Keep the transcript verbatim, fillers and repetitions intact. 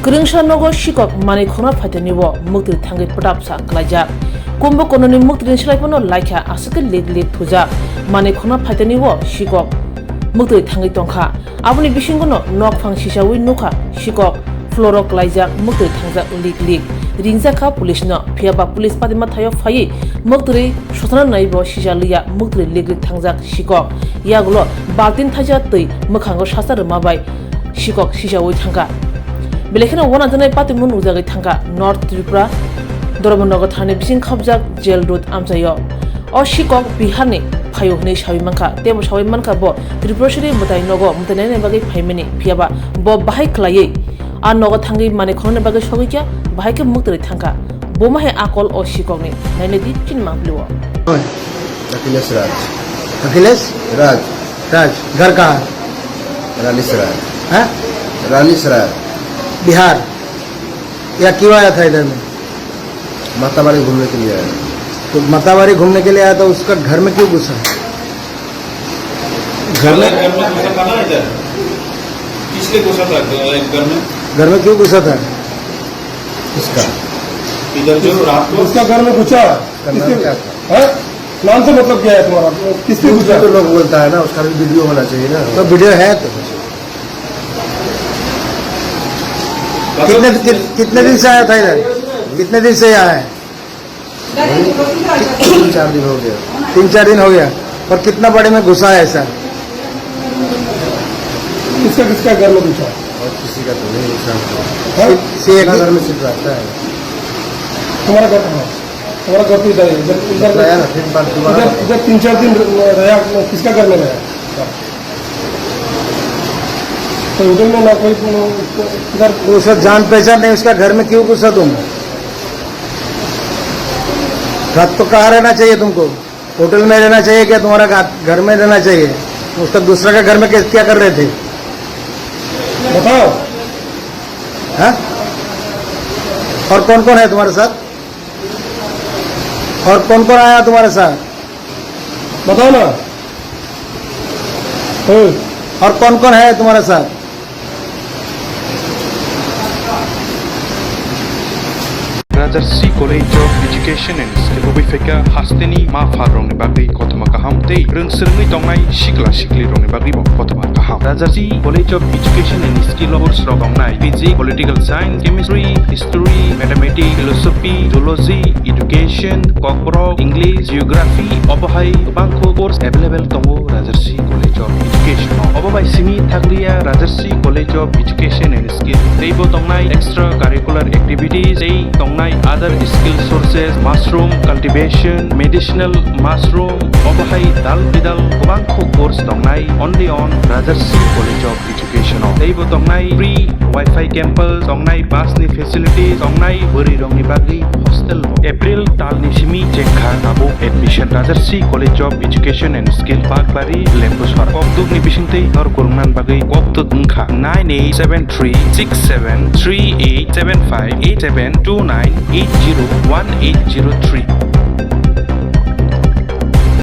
Kwrwngsa nogo sikok manwi khorna phaitani o muktwi thangwi pwtapsa kwlaijak. Kumbukononi muktwini swlai phano laikha aswk khe lik lik thujak. Manwi khorna phaitani o sikok muktwi thangwi tongkha. Aboni bisingono nokphang sisawi nukha sikok floor o kwlaijak muktwi thangjak lik lik. Ringjak kha police no, phiyaba police patima thaio phaiwi muktwi sotana naibo sisa liya muktwi lik lik thangjak sikok. Yagulo baltin thaisa twi mwkhango sasa rwma bai sikok sisawi thangkha. Belai kheno uanajaknai patimung nukjagwi thangkha North Tripura, Dharmanagar thani bising khapjak jail road amchaio. O sikok Biharni phaio hwnwi sawi mankha, teibo sawi mankha bo Tripuraswri mwtai nogo mwtainaina bagwi phaimani, phiyaba bo bahai khwlaiwi a nogo thangwi manwi khornani bagwi sogwi kha, bahai khe muktwi thangkha. Buma hai akol o sikokni, nainai di chini mangpili o. Akhilesh राज। अखिलेश राज। राज। घर कहाँ है? रानीसराय। हाँ? रानीसराय। बिहार। या क्यों आया था इधर में? मातावारी घूमने के लिए आया। तो मातावारी घूमने के लिए आया था, उसका घर में क्यों घुसा? घर में, घर में घुसा था ना इधर? किसके घुसा था घर में? घर में क्यों घुसा था? इसका। इधर जो रात को उसका घर में घुसा? इसका नाम किसके? क्या था? हाँ? नाम से मतलब क्या है तुम्हारा? किसके यूट्यूब घुसा? पे लोग बोलता है ना, उसका भी वीडियो होना चाहिए ना। तो वीडियो है तो। कितने, कित-, कितने दिन से आया था इधर? कितने दिन से यहाँ है? तीन चार दिन हो गया। तीन चार दिन हो गया। और कितना बड़े में घुसा है ऐसा? किसका, किसका घर में घुसा? और किसी का तो नहीं घुसा। हाँ? सिर्फ, सिर्फ अपना घर में सिर्फ रहता है। तुम्हारा घर कहाँ? तुम्हारा घर तो इधर है, इधर, इधर, बताया ना, फिर बात दोबारा इधर, बताया। इधर तीन चार दिन रहा, किसका घर में रहा? तो होटल में ना कोई, इधर उसका जान पहचान नहीं, उसका घर में क्यों घुसा तुम? रात को कहाँ रहना चाहिए तुमको? होटल में रहना चाहिए क्या? तुम्हारा गा-, घर में रहना चाहिए? उसका दूसरा का घर में क्या, क्या कर रहे थे? बताओ। हाँ? और कौन कौन है तुम्हारे साथ? और कौन कौन आया तुम्हारे साथ? बताओ ना। हम्म। और कौन कौन है तुम्हारे साथ? Rajarsi College of Education and Skill rwgwi phaikha hasteni ma pharrokni bagwi kothoma kaham tei rwngswrwngwi tongnai sikla siklirokni bagwibo kothoma kaham. Rajarsi College of Education and Skill o course rok tongnai P G, Political Science, Chemistry, History, Mathematics, Philosophy, Zoology, Education, Kokborok, English, Geography, obo hai kwbangkho course available tongo Rajarsi College of Education o. Obo bai simi thakliya Rajarsi College of Education and Skill teibo tongnai extra curricular activities tei tongnai other skill sources, mushroom cultivation, medicinal mushroom, obo hai dal bidal kwbangkho course tongnai only on Rajarsi College of Education o. Teibo tongnai free Wi-Fi campus, tongnai bus ni facilities, tongnai bwrwi rokni bagwi hostel bo. April tal ni simi chengkha abo admission. Rajarsi College of Education and Skill, Bakbari, Lembuswara. Kokduk ni bisingtwi nor kurungnan bagwi kokduk wngkha nine eight seven three six seven three eight seven five eight seven two nine eight zero one eight zero three.